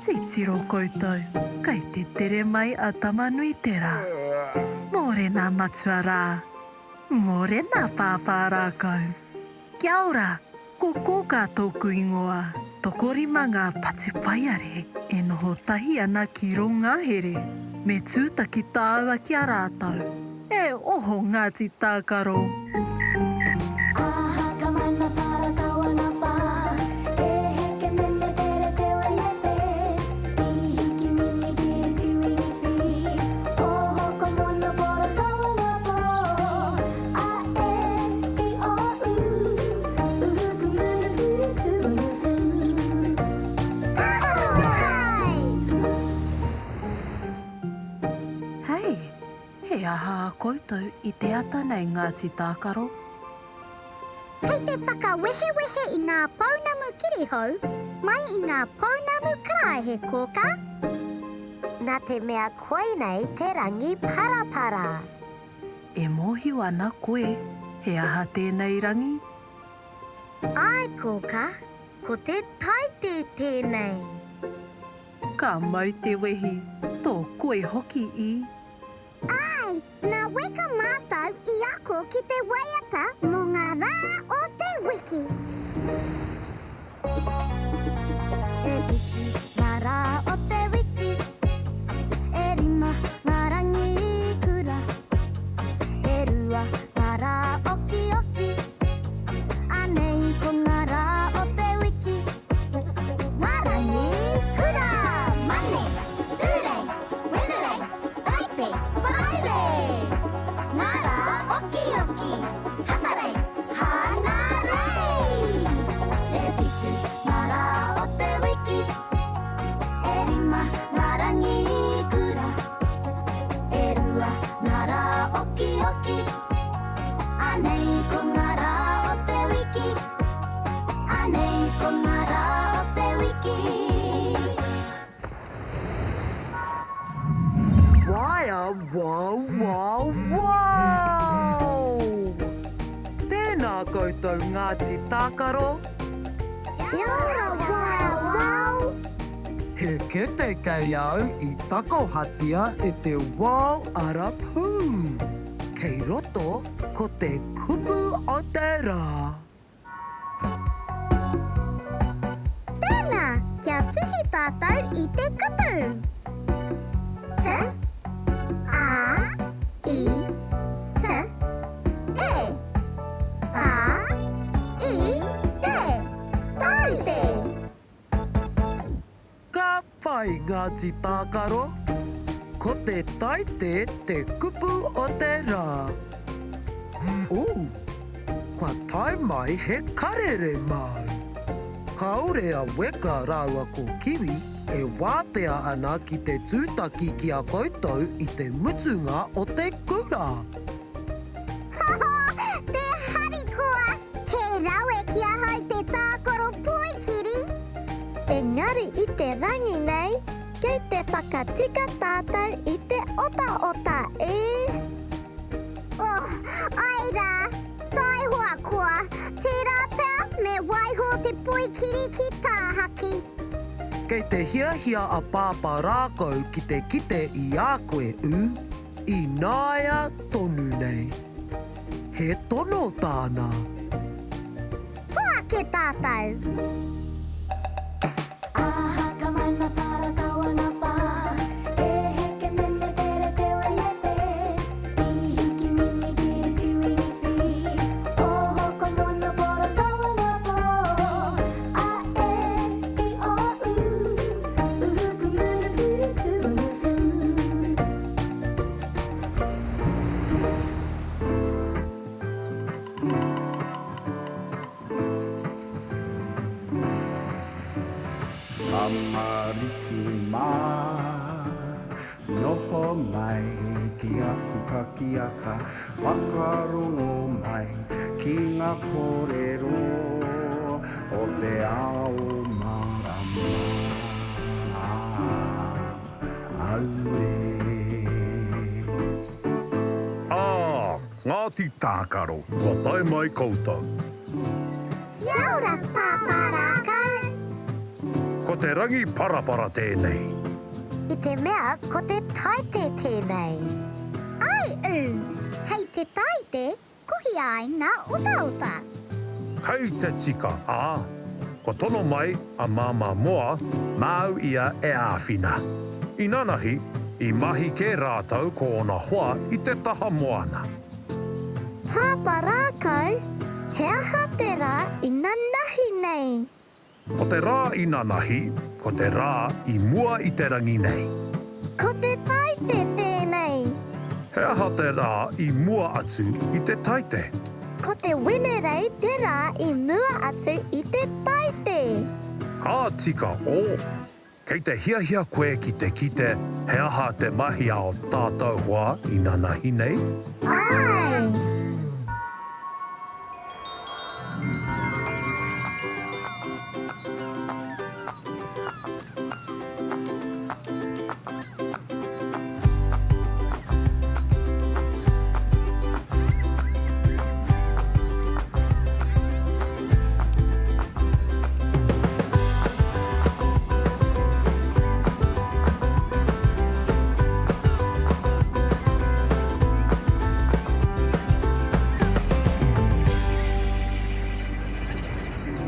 Titiro koutou, kei te tere mai a Tamanuiterā. Mōrena matua rā. Mōrena pāpā rākau. Kia ora, ko Kōkā tōku ingoa. Tokorima ngā patupaiarehe e noho tahi ana ki rō ngahere. Me tūtaki tāua ki a rātou. E oho Ngāti Tākaro! Hei! He aha a koutou i te ata nei Ngāti Tākaro? Kei te whakawehewehe i ngā pounamu kirihou mai i ngā pounamu karaehe kōkā. Nā te mea koinei te rangi parapara. E mōhio ana koe he aha tēnei rangi? Āe kōkā, ko te taite tēnei. Ka mau te wehi, tō koi hoki i. Āe, nā Weka mātou i ako ki te waiata mō ngā rā o te wiki. E whitu ngā rā o te wiki, e rima ngā rangi kura, e rua ngā rā okioki, anei ko ngā rā o te wiki. Ngā rangi kura! Mane, Tūrei, Wenerei, Taite, Paraire! Ngā rā okioki, Hatarei, Hāngarei! E whitu ngā rā o te wiki, e rima ngā rangi kura, e rua ngā rā okioki, anei ko ngā rā o te wiki. Anei ko ngā rā o te wiki. Waea wow wow wow! Tēnā koutou Ngāti Tākaro! Kia ora Waea wow! He kete kei au i takohatia e te wao arapū. Kei roto ko te kupu o te rā. Tēnā, kia tuhi tātou i te kupu. T, A, I, T, E. A, I, T. Taite. Ka pai Ngāti Tākaro! Ko te taite te kupu o te rā. Ooh! Kua tae mai he karere māu. Kāore a Weka rāua ko Kiwi e wātea ana ki te tūtaki ki a koutou i te mutunga o te kura. Hoho! Te harikoa! He rawe ki ahau te tākaro poikiri! Engari i te rangi nei, kei te whakatika tātou i te otaota, e! Oh, ae rā! Taihoa koa, tērā pea me waiho te poikiri ki tāhaki. Kei te hiahia a Pāpā Rākau ki te kite i a koe, ū, ināia tonu nei. He tono tāna. Hoake tātou! Tamariki mā, noho mai ki aku kakiaka, whakarongo mai ki ngā kōrero o te ao mārama. Auē. Ā, Ngāti Tākaro, kua tae mai koutou. Kia ora Pāpā Rākau. Kua. te rangi parapara tēnei. I te mea ko te Taite tēnei. Ai ū! Hei te Taite, kohia ai ngā otaota. Kei te tika, ā, kua tono mai a Māmā Moa, māu ia e āwhina. Inanahi, i mahi kē rātou ko ōna hoa i te taha moana. Pāpā Rākau, he aha te rā inanahi nei? Ko te rā inanahi, ko te rā i mua i te rangi nei. Ko te Taite tēnei. He aha te rā i mua atu i te Taite? Ko te Wenerei te rā i mua atu i te Taite. Ka tika ō. Kei te hiahia koe ki te kite he aha te mahi a o tātou hoa inanahi nei? Āe!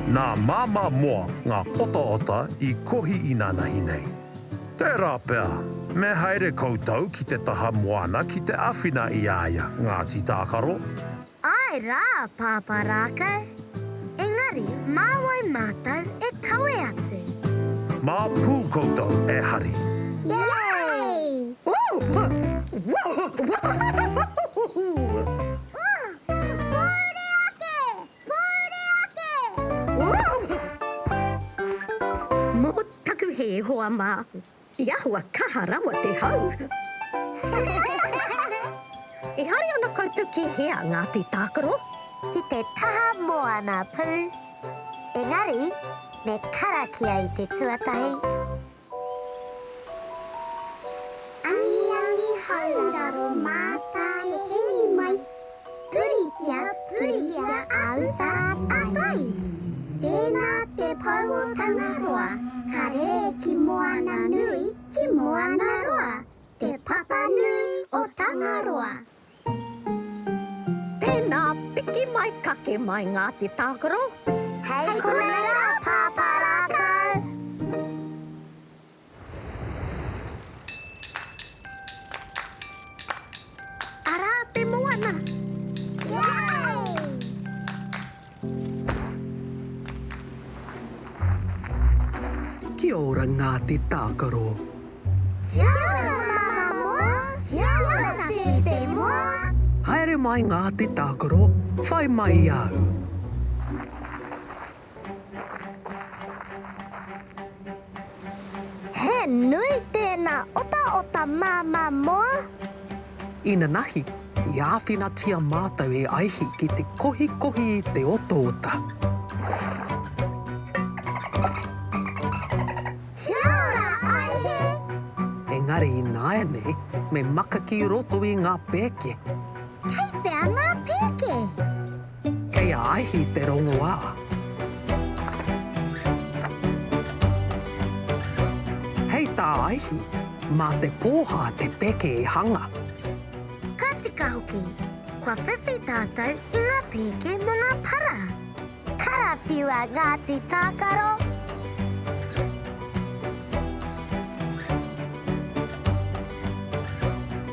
Nā Māmā Moa ngā otaota i kohi inanahi nei. Tērā pea, me haere koutou ki te taha moana ki te āwhina i a ia, Ngāti Tākaro. Āe rā, Pāpā Rākau. Engari, mā wai mātou e kawe atu? Mā Pū koutou e hari. Yay! Pōuri ake! Pōuri ake! Mō taku hē, hoa mā. I ahua kaha rawa te hau. E haere ana koutou ki hea, Ngāti Tākaro? Ki te taha moana pū. Engari, me karakia i te tuatahi. Angiangi hauraro mātai hengi mai. Puritia, puritia a uta, a tai. Tēnā te pou o Tangaroa, ka rere ki moana nui, ki moana roa, te papa nui o Tangaroa. Tēnā, piki mai, kake mai Ngāti Tākaro. Hei konei rā, Pāpā Rākau. Arā te moana! Yay! Kia ora Ngāti Tākaro. Kia ora Mama Moa, kia ora Pēpē Moa. Haere mai Ngāti Tākaro, whai mai i a au. He nui tēnā otaota Māmā Moa. Inanahi, i āwhinatia mātou e Aihi ki te kohikohi i te otaota. Kia ora, Aihi! Engari ināianei, me maka ki roto i ngā pēke. Kei whea ngā pēke? Kei a Aihi te rongoā. Hei tā Aihi, mā te pōhā te peke e hanga. Ka tika hoki, kua whiwhi tātou i ngā pēke mō ngā para. Karawhiua Ngāti Tākaro!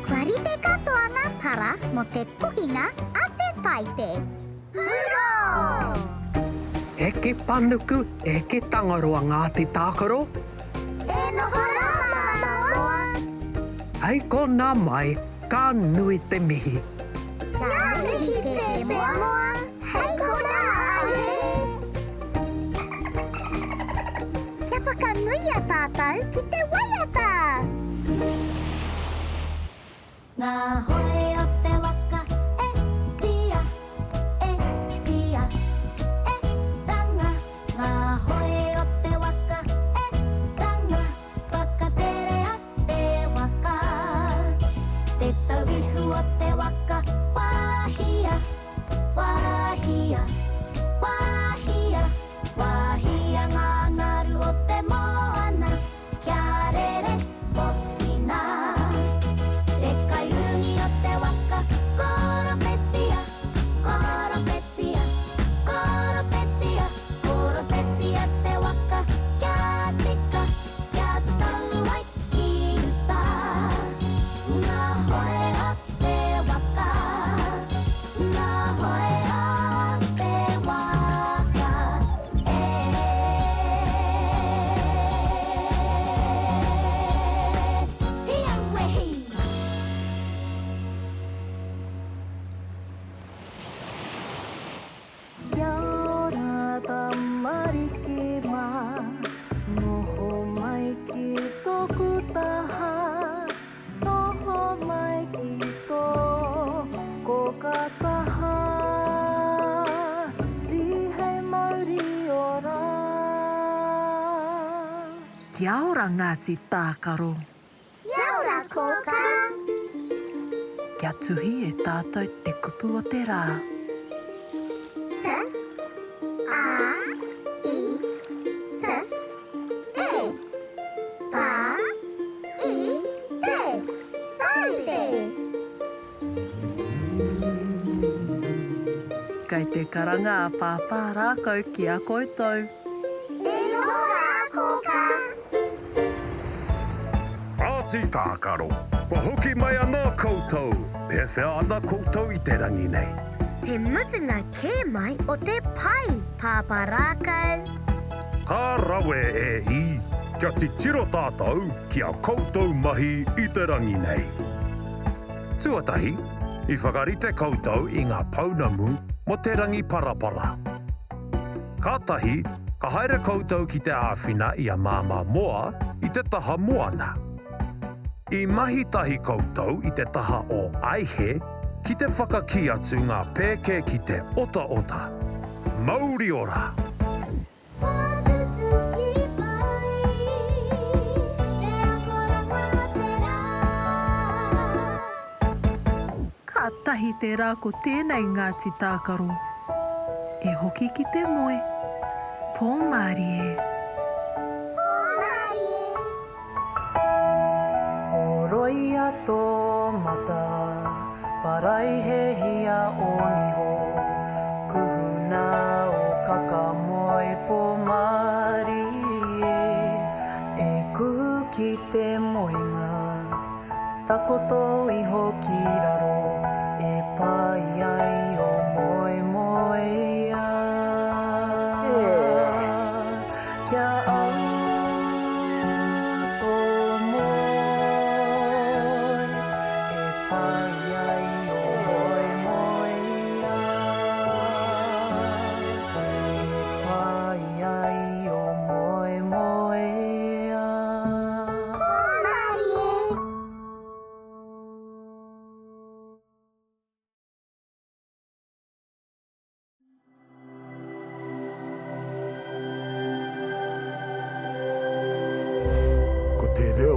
Kua rite katoa ngā para mō te kohinga a te Taite. Hurā! Eke panuku, eke Tangaroa Ngāti Tākaro. E noho rā Mama Moa! Hei konā mai, ka nui te mihi. Ngā mihi Pepe Moa, hei konā ai! Kia whakanuia tātou ki te waiata! Ngā hoe o te waka e tia, e tia, e ranga. Ngā hoe o te waka e ranga, whakaterea te waka. Te tauihu o te waka, wāhia, wāhia, wāhia, wāhia ngā ngaru o te moana. ora Ngāti Tākaro. Kia ora kōkā. Kia tuhi e tātou te kupu o te rā. T, A, I, T, E. Ta, I, te. Taite. Kei te karanga a Pāpā Rākau ki a koutou. E noho rā, Kōkā. Kāti tākaro, kua hoki mai anō koutou! Pēwhea ana koutou i te rangi nei? Te mutunga kē mai o te pai, Pāpā Rākau. Ka rawe e i, kia titiro tātou ki a koutou mahi i te rangi nei. Tuatahi, i whakarite koutou i ngā pounamu mō te rangi parapara. Kātahi, ka haere koutou ki te āwhina i a Māmā Moa i te taha moana. I mahi tahi koutou i te taha o Aihe ki te whakakī atu ngā pēke ki te otaota. Mauri ora! Whakatutuki pai te akoranga o te rā. Kātahi te rā ko tēnei Ngāti Tākaro. E hoki ki te moe. Pō mārie. Pō mārie. Horoia tō mata, paraihehia ō niho, kuhuna ō kaka moe pō mārie, e kuhu ki te moenga, takoto iho ki raro, e pai ai ō moemoeā. Kia au tō moe e pai ai ō moemoeā, e pai ai ō moemoeā. Hōmarie! Ko te reo.